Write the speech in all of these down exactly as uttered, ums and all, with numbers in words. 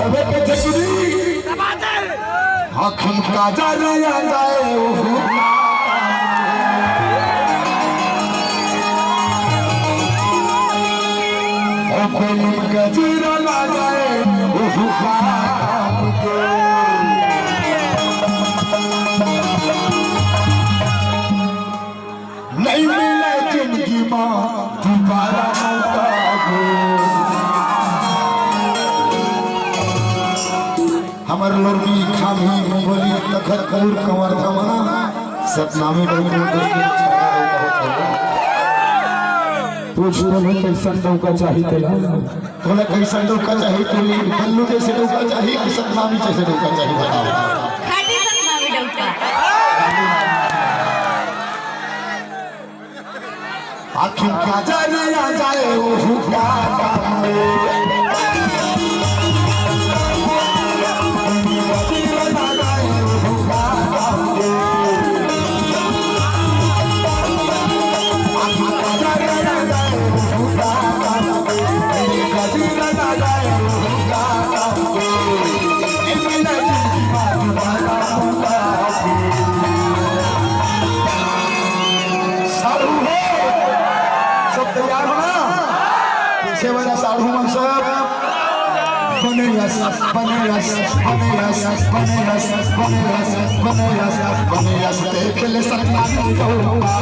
अबे के जकरी। आँखन काजर आ जाए, ओहू का काम। ओ बेलम गजरा आ जाए, ओहू का काम के। नहीं मिले जिंदगी मा दुबारा मौका हो। हमर लोरमी, खामी, मुंगोली, तखतपुर, कवर्धा मा सतनामी डउका के दोस्ती में छाया रहे बहुत हो। पूछ तो ले, कैसन डउका चाही तेला? तोला कैसन डउका चाही? तोला बल्लू जैसे डउका चाही कि सतनामी जैसे डउका चाही, बताओ। खाटी सतनामी डउका। आँखी काजर आ जाए, ओहू का काम। साढ़ू हो, सब तैयार हो ना? पीछे वाला साढ़ू मन सब बने यस, बने यस, बने यस, बने यस, बने यस, बने यस, बने यस, देख ले सपना भी कहूँगा।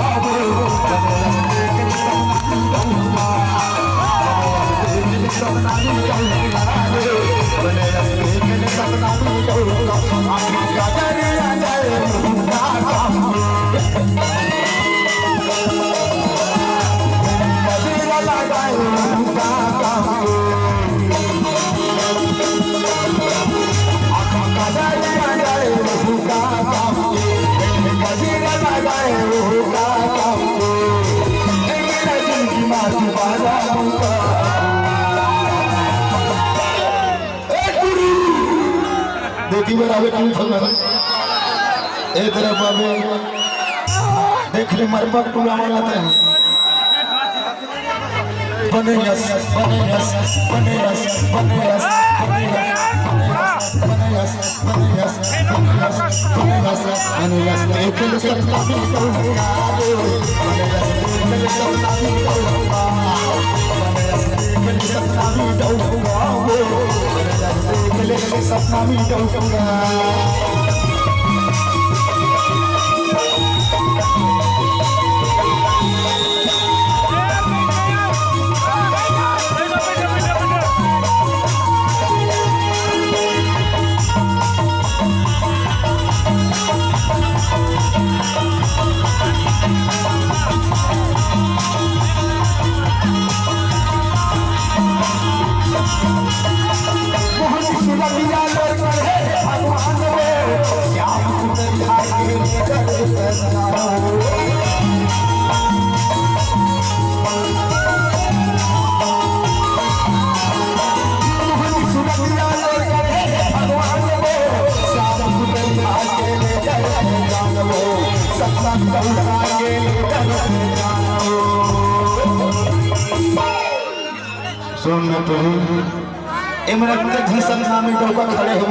देखी बराबर तू फंगल। ए तरफ आवे। देख ले मरपक टूला वाला ते। बने यस, बने यस, बने यस, बने यस, बने यस, बने यस, बने यस, बने यस, बने यस, बने यस, बने यस, बने यस, देख ले सपना भी कहूँगा। सुन न तुही, ए मेरा इतने झन सतनामी डउका खड़े हो,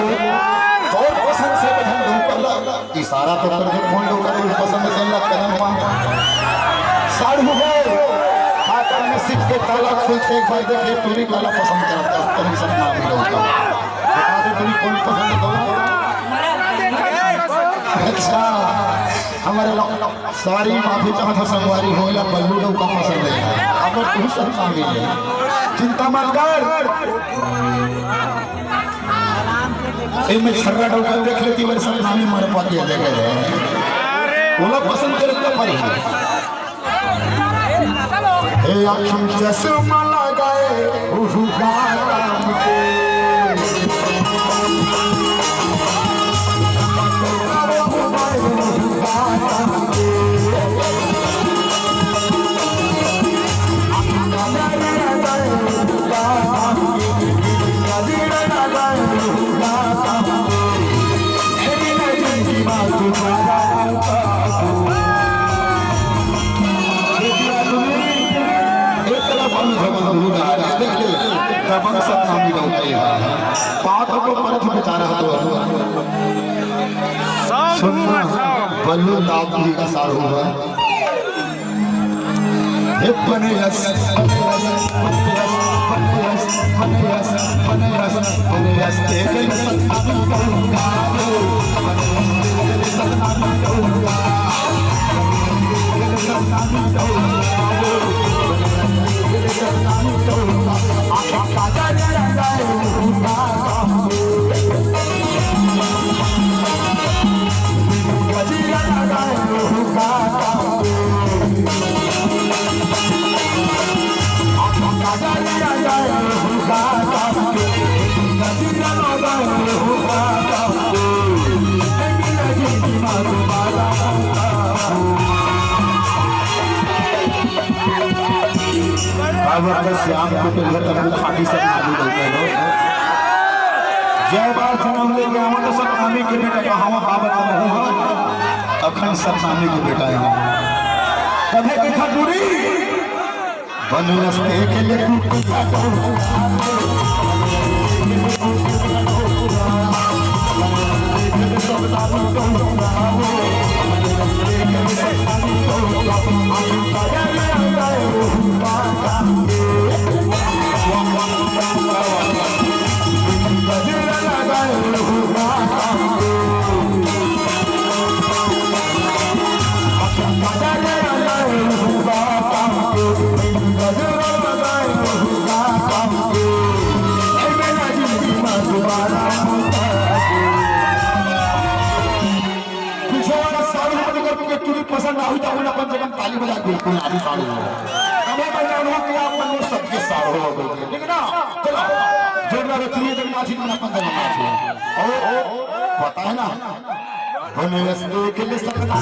तोर पसंद से बजन डउका ला, इशारा तो कर दे, कौन डउका ला पसंद कर ला, कदम पा। साढ़ू हो, खाता में सिख के ताला खुलते एक बार देखे, टूरी काला पसंद करता, तनी सतनामी डउका। बता दे, टूरी कौन पसंद करता? अच्छा, हमारे लोग सॉरी, माफी चाहत हँव संगवारी हो, एला बल्लू डउका पसंद हे। अब तू सब शामिल हे, चिंता मत कर। एमे छर्रा डउका देख लेती, वैसे नामी मर पाती है, देखे दे। ओला पसंद करे तो परी। ए आँखी में चश्मा लगाए, उहू का काम के। सतनामी डउके हे। पात को पंथ बेचारा तो। सुनना, बल्लू दाऊ की का साढ़ू हे। हे बनयस, बनयस, बनयस, बनयस, बनयस, बनयस, बनयस, तेरे सतनामी डउके हे। अब अगर श्याम को तो घर तक खाटी से नाम नहीं बोलते हो। जय बार जन्म ले गया हूँ तो सतनामी के बेटा कहाँ हूँ, बाबा का हूँ, अखंड सतनामी के बेटा हूँ। कभी की था दूरी, बन रस्ते के लिए टूट गया। पीछे वाला साढ़ू मन अगर तुमके टूरी पसंद ना हुई तो अपन अपन जगह ताली बजा, बिल्कुल नारी साढ़ू हो। हमें बजा लो कि आप मन में सबके साढ़ू हो गए, ठीक है ना? चलो, जोरदार हो, तुम ये जगह नाची, तुम अपन जगह नाचो। ओ, ओ, पता है ना? बने रस्ते के लिए सपना